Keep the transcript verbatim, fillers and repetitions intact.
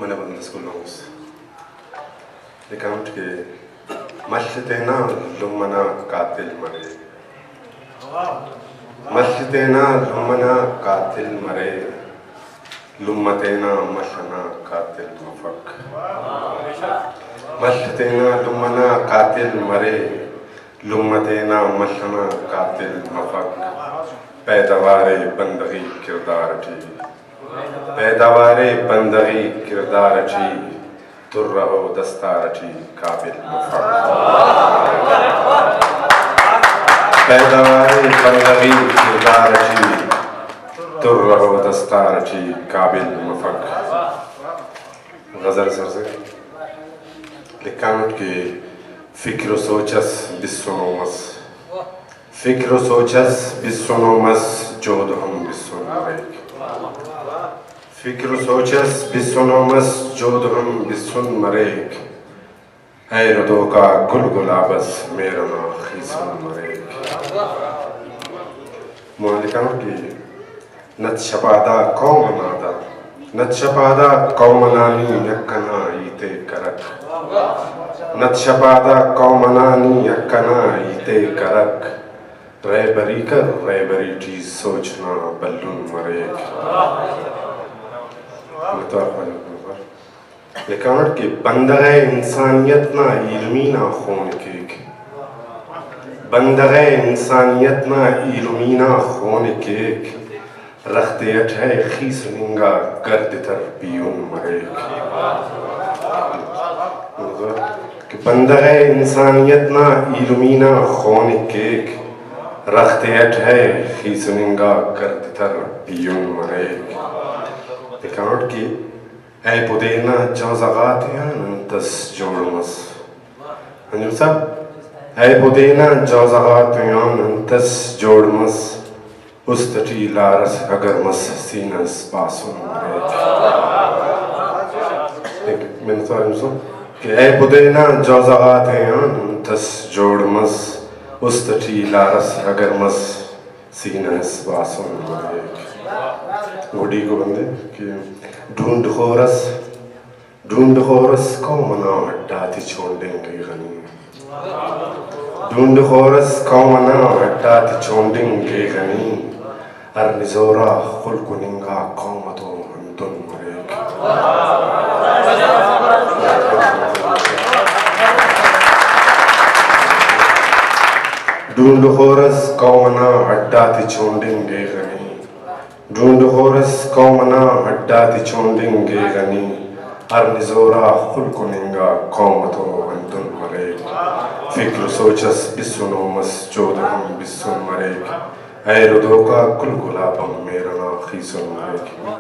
منہ بندس کلومس۔ لکھانٹ کہ مل تینا لمہ نا قاتل مرے۔ مل تینا لمہ نا قاتل مرے۔ لمہ تینا مل ئنا قاتل مفک۔ مل تینا لمہ نا قاتل مرے۔ لمہ تینا مل ئنا قاتل مفک۔ پیداوار بندغی کردار ٹی۔ پیداوار بندغی کردار ٹی، ترہ و دستار ٹی قابل مفک۔ پیداوار بندغی کردار ٹی، ترہ و دستار ٹی قابل مفک۔ غزل سر سے لکھانٹ کہ فکر و سوچ اس بسنو مس۔ فکر و سوچ اس بسنو مس، جہد ہم بسن مریک۔ فکر و سوچ اس بسنو مس، جہد ہم بسن مریک۔ اے ردوکا گل گلاب اس، مہر ئنا خیسن مریک۔ مالکان کہ نت شپادا قوم ئنا دا، نت شپادا قوم ئنا نی حق ئنا ہیت ءِ کرک۔ نت شپادا قوم ئنا نی حق ئنا ہیت ءِ کرک۔ رہبری کر، رہبری ٹی سوچ نا بھلن مریک۔ متوار خواجہ عبدالغفار۔ لکھانٹ کہ بندغ ءِ انسانیت نا ایلمی نا خون کیک۔ بندغ ءِ انسانیت نا ایلمی نا خون کیک۔ رخت اٹ ءِ خیسن انگا گردتر پیہن مریک۔ کہ بندغ ءِ انسانیت نا ایلمی نا خون کیک۔ رخت اٹ ءِ خیسن انگا گردتر پیہن مریک۔ لکھانٹ کہ اے پدینہ جوزہ غاتیان انتس جوڑ مس۔ انجم صاحب، اے پدینہ جوزہ غاتیان انتس جوڑ مس۔ است ٹی لارس اگر مس، سینہ اس باسن مریک۔ ایک منت وار انجم صاحب کہ اے پدینہ جوزہ غاتیان انتس جوڑ مس۔ است ٹی لارس اگر مس، سینہ اس باسن مریک۔ گڈی کو بندے کہ ڈونڈ خور اس، ڈونڈ خور اس قوم ئنا ہڈ آتے چونڈنگ ءِ غنی۔ ڈونڈ خور اس قوم ئنا ہڈ آتے چونڈنگ ءِ غنی۔ ہر نزور آ خلکن انگا قوم اتو ہندن مریک۔ ڈونڈ خور اس قوم ئنا ہڈ آتے چونڈنگ ءِ غنی۔ ڈونڈ خور اس قوم ئنا ہڈ آتے چونڈنگ ءِ غنی۔ ہر نزور آ خلکن انگا قوم اتو ہندن مریک۔ فکر و سوچ اس بسنو مس، جہد ہم بسن مریک۔ اے ردوکا گل گلاب ہم مہر ئنا خیسن مریک۔